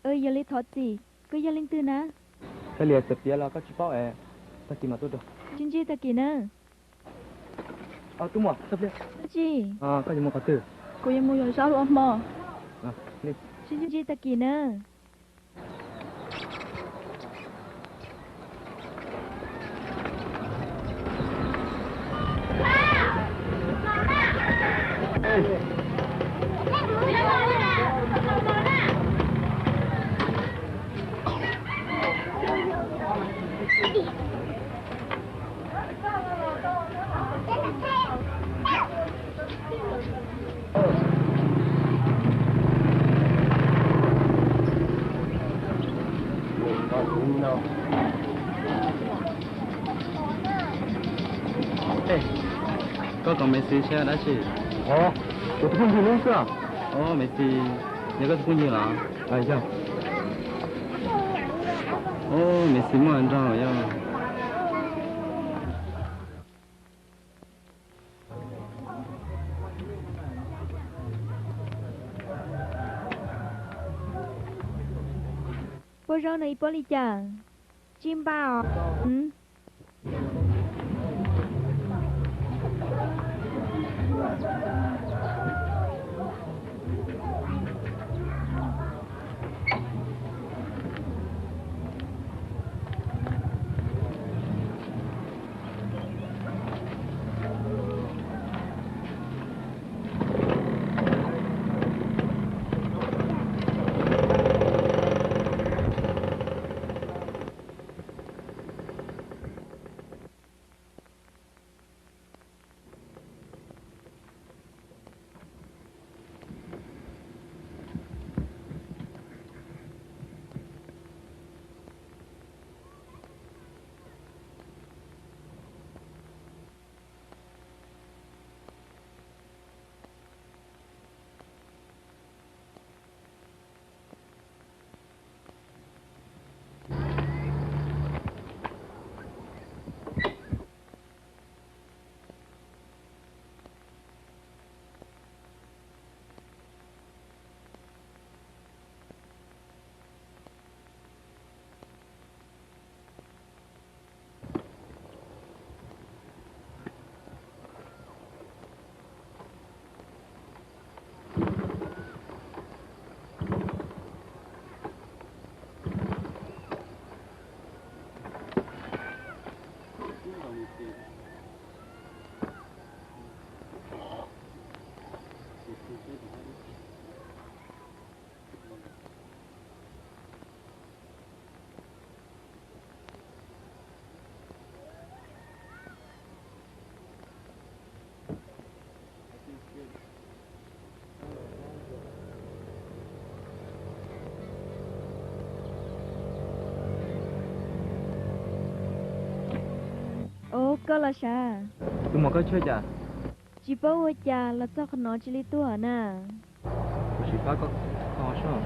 Yog li thov txim, koj yog leej twg na? Koj li txawm piav los koj tsis paub es, tag kis mam tuaj rau. Sib ntsib tag kis na. Tub muam, txhob pliag. Dab tsi? Koj yuav mus qhov twg? Kuv yuav mus yos zaub ua hmo. Sib ntsib tag kis na. Koj koom Maiv Xis saib dab tsi? Kuv tus phooj ywg xwb. Os, Maiv Xis, yog koj tus phooj ywg los? Os, Maiv Xis muaj nraug yog. Pob zaub no ib pob li cas? Tsib npaj os. Ov, koj los sav? Tus muam, koj tshawj cas? Tsis paub ua cas los txog qhov no tsis li tuag na. Kuv sim pab koj kho soj.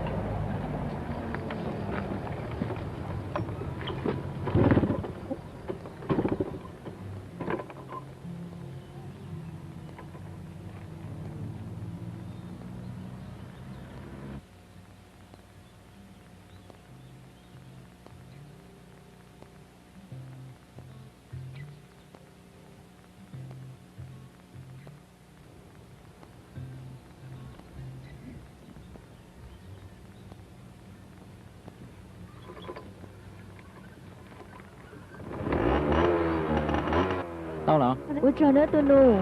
Tau los? Ua tsaug nawb tus nus.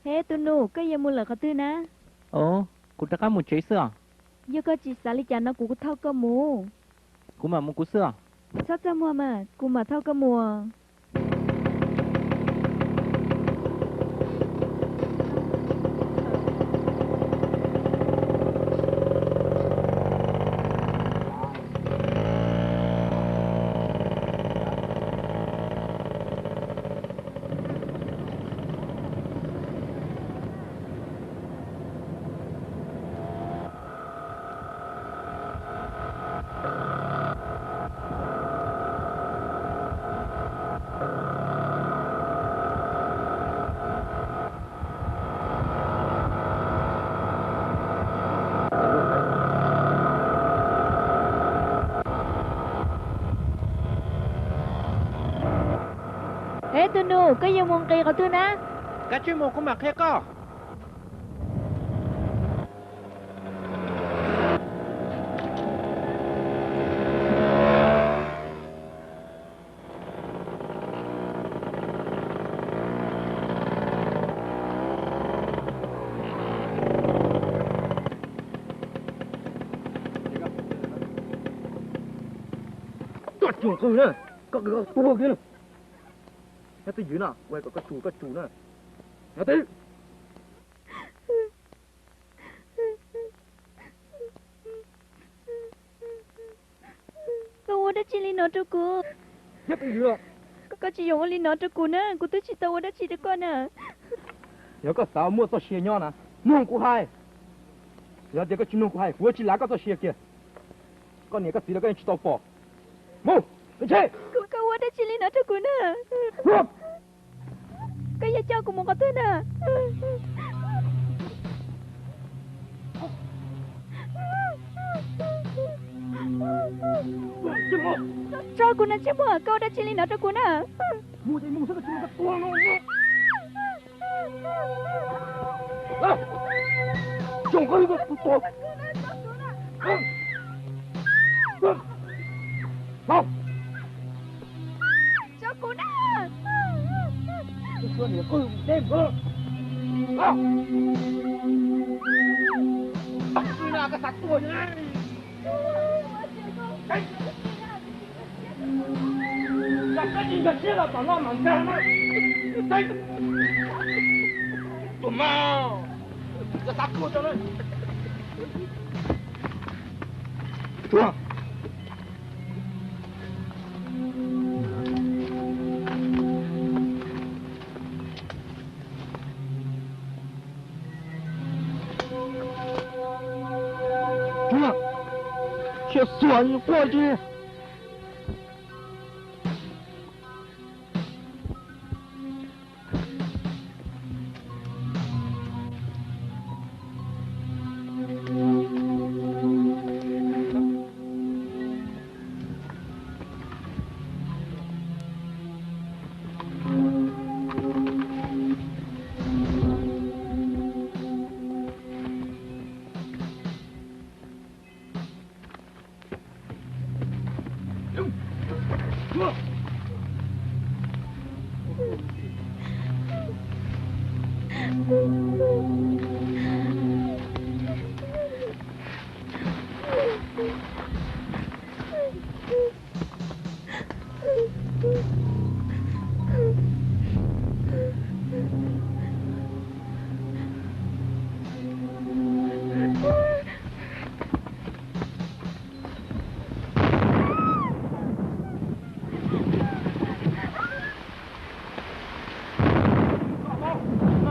He tus nus, koj yuav mus lawm qhov twg na? Os, kuv rov qab mus tsev xwb os. Yog koj tsis xav li cas no kuv thauj koj mus. Kuv mam mus kuv xwb os. Txhob txaj muag mas, kuv mam thauj koj mus. Es tus nus, koj yuav mus nqis qhov twg na? Kav tsij mus kuv mam qhia koj. Koj tsis qw na, koj qw koj tuag kiag na. Nyob twj ywm no, ua kom koj tsum koj tsum na. Nyob twj. Koj ua dab tsi li no rau kuv? Nyob twj ywm. Koj tsis yog ua li no rau kuv na, kuv twb tsis tau ua dab tsi rau koj na. Yog koj xav muaj txoj sia nyob na, mloog kuv hais. Yog tias koj tsis mloog kuv hais, kuv yuav tsis lav koj txoj sia kiag. Koj niam koj txiv los koj yeej tsis tau pom. Mus, ntshe. Koj ua dab tsi li no rau kuv na? Koj yuav coj kuv mus qhov twg na? Tso kuv na Ntsej Muag, koj ua dab tsi li no rau kuv na? Tso kuv na. Yog koj tsis nkag siab los tom no mam nkag na. Tus mas, yog xav tuag tso na. Tsiaj xuas quaj li.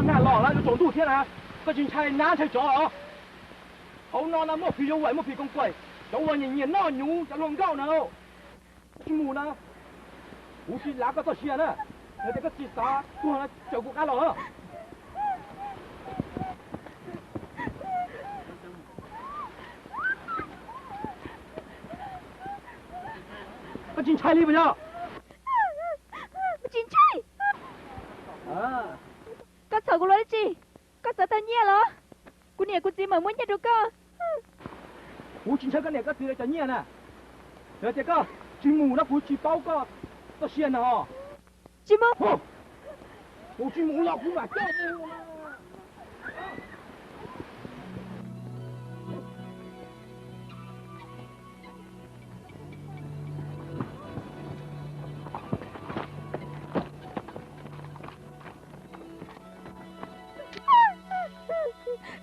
Nag los lawm yuav tsaus ntuj thiab na, koj tsis ntshai nab ntshai tsov los? Hauv no na muaj phim nyuj vais muaj phim koos kaim, cov uas nyiam nyiam noj hnyuv cov hluas nkauj na. Tsis mus na, kuv tsis lav koj txoj sia na. Yog tias koj tsis xav tuag no caw kuv qab los. Koj tsis ntshai li puas yog? Tsis ntshai. Koj txhawj kuv los dab tsi? Koj xav tau nyiaj los? Kuv niam kuv txiv mam muab nyiaj rau koj. Kuv tsis ntshaw koj niam koj txiv lawv cov nyiaj na. Yog tias koj tsis mus no kuv tsis paub koj txoj sia na. Tsis mus. Kuv tsis mus los kuv mam coj mus.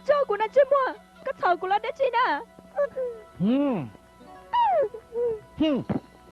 Tso kuv na Ntsej Muag, koj txhawj kuv los dab tsi na?